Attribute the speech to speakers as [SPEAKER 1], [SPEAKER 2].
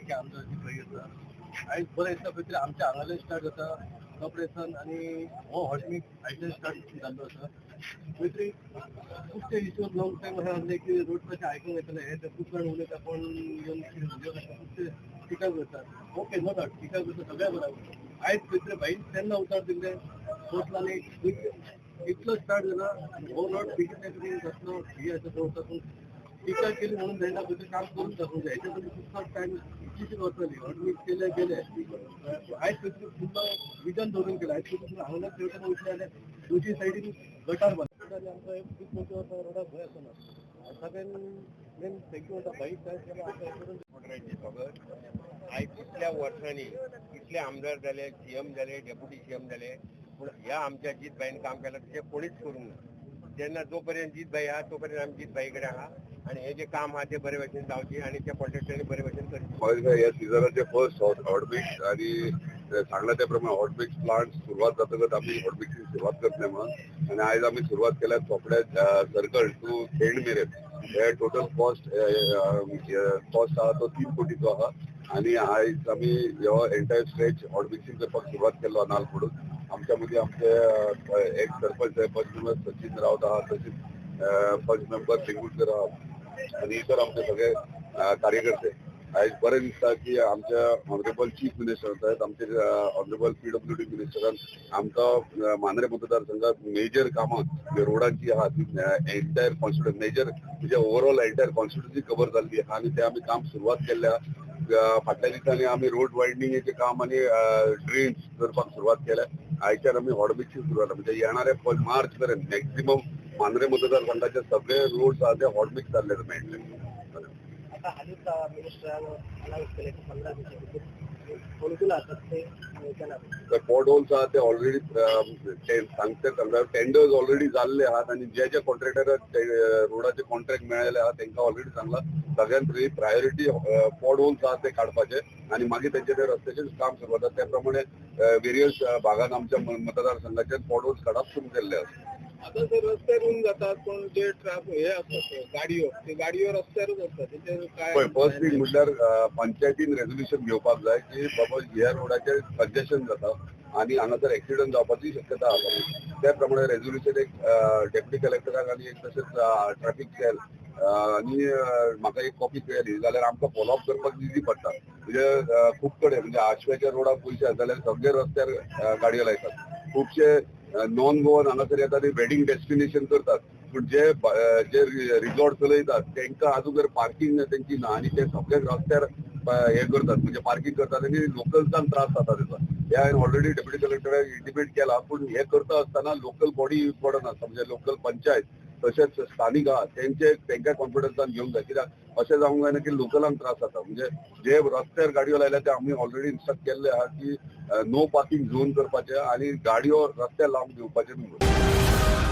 [SPEAKER 1] की आमदार जी आसा. आयज बरें दिसता खंय तरी आमच्या हांगाल्यान स्टार्ट जाता कपडेसन आनी हो हॉटमिक्स आयच्यान स्टार्ट जाल्लो आसा. खंय तरी खुबशे इश्यू लॉंग टायम अशें आसले की रोड कशें आयकूंक येतलें हें तें. खूब जाण उलयता, कोण येवन कितें म्हणजे खुबशे टिका करतात. ओके, नो डावट, टिका करता सगळ्या बराबर. आयज खंय तरी भाई तेन्ना उतार दिल्लें सोंसलां आनी इतलो स्टार्ट जाला. हो रोड बेगीन बेगीन जातलो ही आसा तो तातूंत टिका केली म्हणून जायना, खंय तरी काम करून दाखोवंक जाय. हेच्या तुमी खूब टायम इतलीशी वतली. हॉटमिक्स केले गेले, आयज खंय तरी फुडलो विजन दवरून केलं. आयज खंय तरी हांगा थंय वयतले जाल्यार दोनशे सायडीन गटार बांदता आनी आमकां एक 20-25 वर्सां रोडाक भंय आसना. सगळ्यान मेन thank you म्हणटा भाई, काय आमकां हें करून
[SPEAKER 2] मोटराची खबर. आयज इतल्या वर्सांनी इतले आमदार जाले, सीएम जाले, डेप्युटी सीएम जाले, पूण ह्या आमच्या जीतभाईन काम केलां तशें कोणीच करूंक ना. जेन्ना जो पर्यंत जीतभाई आहा तो पर्यंत आमी जीतभाई कडेन आहा आनी हें जें काम आहा तें बरे भशेन जावचें आनी त्या कॉन्ट्रॅक्टरांनी बरे भशेन करचें.
[SPEAKER 3] म्हाका ह्या सिजनाचे फर्स्ट हॉटमिक्स आणि सांगला त्या प्रमाणे हॉटमिक्स प्लांट सुरवात जातकच आमी हॉटमिक्सिंग सुरवात करतले म्हणून. आणि आयज आमी सुरवात केल्या चोपड्या सर्कल टू खेण मेरेन. हे टोटल कॉस्ट कॉस्ट आहा तो 3 कोटीचो आहा आणि आयज आमी हो एंटायर स्ट्रेच हॉटमिक्सिंग करपाक सुरवात केल्लो नाल फोडून. आमच्या मदीं आमचे एक सरपंच, पंच मेंबर सचिन रावत आहा, तशीच पंच मेंबर लिंगुडकर आहा आणि इतर आमचे सगळे कार्यकर्ते. आयज बरें दिसता की आमच्या ऑनरेबल चीफ मिनिस्टर साहेब, आमचे ऑनरेबल पीडब्ल्यूडी मिनिस्टरान आमकां मांद्रे मतदारसंघात मेजर कामां जी रोडांची आहा ती एंटायर कॉन्स्टिट्युन्सी, मेजर म्हणजे ओवरऑल एंटायर कॉन्स्टिट्युन्सी कवर जाल्ली आहा आनी ते आमी काम सुरवात केल्ले आहा. फाटल्या दिसांनी आमी रोड वायडनिंगेचें काम आनी ड्रेन्स करपाक सुरवात केल्या. आयच्यान आमी हॉटमिक्सिंग सुरवात, म्हणजे येणारे मार्च मेरेन मॅक्झिमम मांद्रे मतदारसंघाचे सगळे रोड्स आहा ते हॉटमिक्स जाल्ले मेळटले.
[SPEAKER 1] आता हालींच मिनिस्टरान अनाउन्स केले की 15 दिसां भितर फोंडकुलां आसात ते केला.
[SPEAKER 3] तर पॉट होल्स आहा ते ऑलरेडी सांगते, टेंडर्स ऑलरेडी जाल्ले आहात आनी जे जे कॉन्ट्रॅक्टराक रोडाचे कॉन्ट्रॅक्ट मेळ्ळेले आहा तांकां ऑलरेडी सांगला, सगळ्यात पयलीं प्रायोरिटी पॉट होल्स आहा ते काडपाचे आनी मागीर तेंचे ते रस्त्याचेर काम सुरू जाता. त्या प्रमाणे वेरियस भागात आमच्या मतदारसंघाचे पॉट होल्स काडप सुरू केल्ले आसा.
[SPEAKER 1] आता सर रस्त्यार येऊन जातात, पण जे ट्राफिक हे असतात ते गाडयो, ते गाडयो रस्त्यारूच असतात, तेचेर काय?
[SPEAKER 3] पळय, फर्स्ट थिंग म्हटल्यार पंचायतीन रेजोल्युशन घेवपाक जाय की बाबा ह्या रोडाचेर कंजेशन जाता आनी हांगासर एक्सिडंट जावपाची शक्यता आसा. त्या प्रमाणे रेजोल्युशन एक डेप्युटी कलेक्टराक आनी एक तशेंच ट्रॅफिक सेल आनी म्हाका एक कॉपी केली जाल्यार आमकां फॉलोअप करपाक इजी पडटा. म्हणजे खूब कडेन, म्हणजे आशव्याच्या रोडाक पयशे आसा जाल्यार सगळे रस्त्यार गाडयो लायतात. खुबशे नॉन गोवन हांगासर येतात, ते वेडिंग डेस्टिनेशन करतात, पूण जे रिजॉर्ट चलयतात तांकां अजून जर पार्किंग तेंची ना आनी ते सगळे रस्त्यार हे करतात, म्हणजे पार्किंग करतात आनी लोकल्सांक त्रास जाता तेचो. हे हांवें ऑलरेडी डेप्युटी कलेक्टराक इंटिमेट केला. पूण हे करता आसतना लोकल बॉडी इम्पॉर्टंट आसता, म्हणजे लोकल पंचायत तशेंच स्थानीक आहा तेंचे तेंकां कॉन्फिडन्सान घेवंक जाय. कित्याक अशें जावंक जायना की लोकलांक त्रास जाता. म्हणजे जे रस्त्यार गाडयो लायल्या ते आमी ऑलरेडी इन्स्ट्रक्ट केल्ले आहा की नो पार्किंग झोन करपाचे आनी गाडयो रस्त्यार लावंक दिवपाचे न्हू.